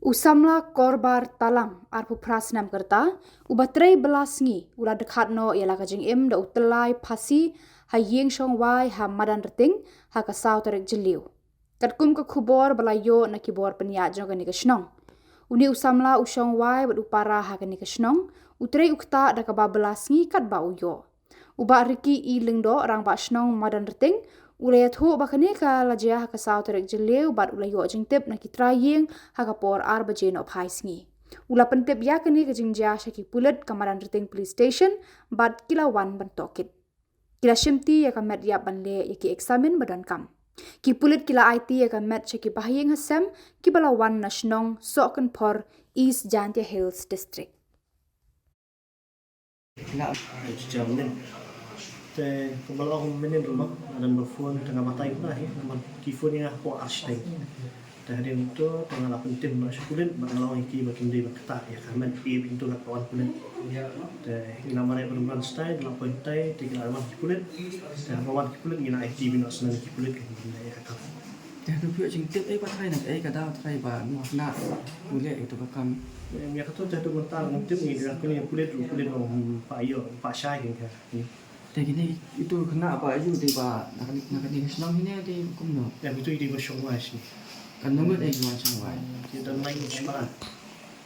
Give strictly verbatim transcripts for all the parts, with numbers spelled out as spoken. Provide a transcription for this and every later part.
U samla Korbar Talang, arphew phra snem ka rta, uba trei bylla sngi, u la dkhat noh ïa la ka jingim da u tyllai phasi ha ïing shong wai ha Madan Rting ha ka saw tarik Jylliew. Katkum ka khubor ba la ïoh na ki bor pynïaid jong kane ka shnong, une u samla u shong wai bad u para ha kane ka shnong, u trei u ktah da kaba bylla sngi katba u ïoh. U Bah Ricky E Lyngdoh, Rangbah Shnong Madan Rting, u la ïathuh ba kane ka la jia ha ka saw tarik Jylliew bad u la ïoh jingtip na ki trai ïing ha ka por ar baje nohphai sngi. U la pyntip ïa kane ka jingjia sha ki pulit ka Madan Rting Police Station bad ki la wan ban tohkit. Ki la shimti ïa ka met ïap ban leh ïa ki eksamin ba donkam. Ki pulit ki la aiti ïa ka met sha ki bahaïing hasem kiba la wan na shnong Sohkynphor, East Jaintia Hills District. Nga jam nin. Te kumba la ong mynnin ruh, nga dang ba phone te nga batai kumba hi, namar ki phone ïa nga hapoh ar shateng. Te hadien to te nga la pyntip noh sha pulit bad nga la ong ïa ki ba kim dei ban ktah ïa ka met, ïa pyntu kat ka wan pulit. Te ngi la mareh bad ban stai, la poi tai, te ki la wan ki pulit. Te haba wan ki pulit ngi la aiti beit noh sha ki pulit, ka ngi la ïa ka kam. Te haduh phi ïoh jingtip ei ba trai na ei ka daw trai ba ngi khynnah u leh ïa uto ka kam? Em, ïa kato te haduh mynta ngam tip, ngi da kane pulit ruh, pulit ruh pa ïoh pa shai ïa ka. Te kine ito khynnah ba ïoh dei ba na kane, na kane ka shnong hine dei kumno? Em, ito dei ba shong wai shi. Ka nongbit ei ki wan shong wai? Ki don lai ngut shipara.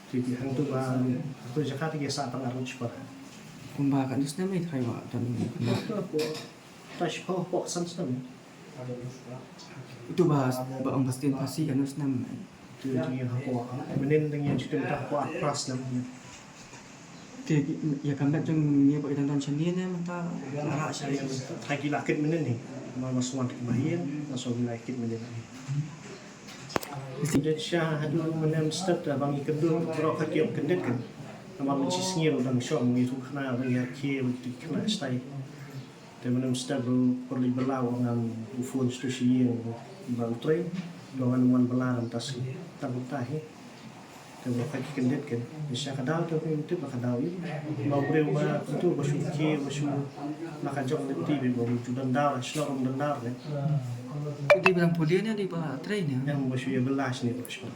Ki, ki hangto ba, hangto jaka te ki sah tang ar ngut shipara. Kumba katno snem ei trai ba don khynnah? Ito hapoh, ta shiphew hapoh san snem. Ito ba, ba ong ba sdien phasi katno snem? Ito ïa hapoh, mynnin dang ïa jingtip ta hapoh ar phra snem. Te ïa ka met jong ngi ba i dang don shane ne mynta, ara shane. Trai ki la kit mynnin hi. Ma, ma swan ki ba ïa, ma swan la kit mynnin hi. Te sha haduh mynne mynstep te ba ngi kynduh baroh ka ki ong kyndit kan. Namar ngi shi sngi ruh dang shong ngi ruh khynnah, dang ïa ki, ngi ruh khynnah stai. Te mynne mynstep ruh por leit bylla u ong ngam u phone sha ïing ba u trei. Ba ngan wan bylla mynta shi. Tang mynta hi. Te ba ka ki kyndit kan. Sha ka daw te ngim tip ba ka daw ïa. Ba u briew ba kumto ba shu ki ba shu na ka jong lynti ba u ju don daw, shlok don daw kan. Dei ba dang pule ne dei ba trei ne? Em, ba shu ïa bylla shane ba shu.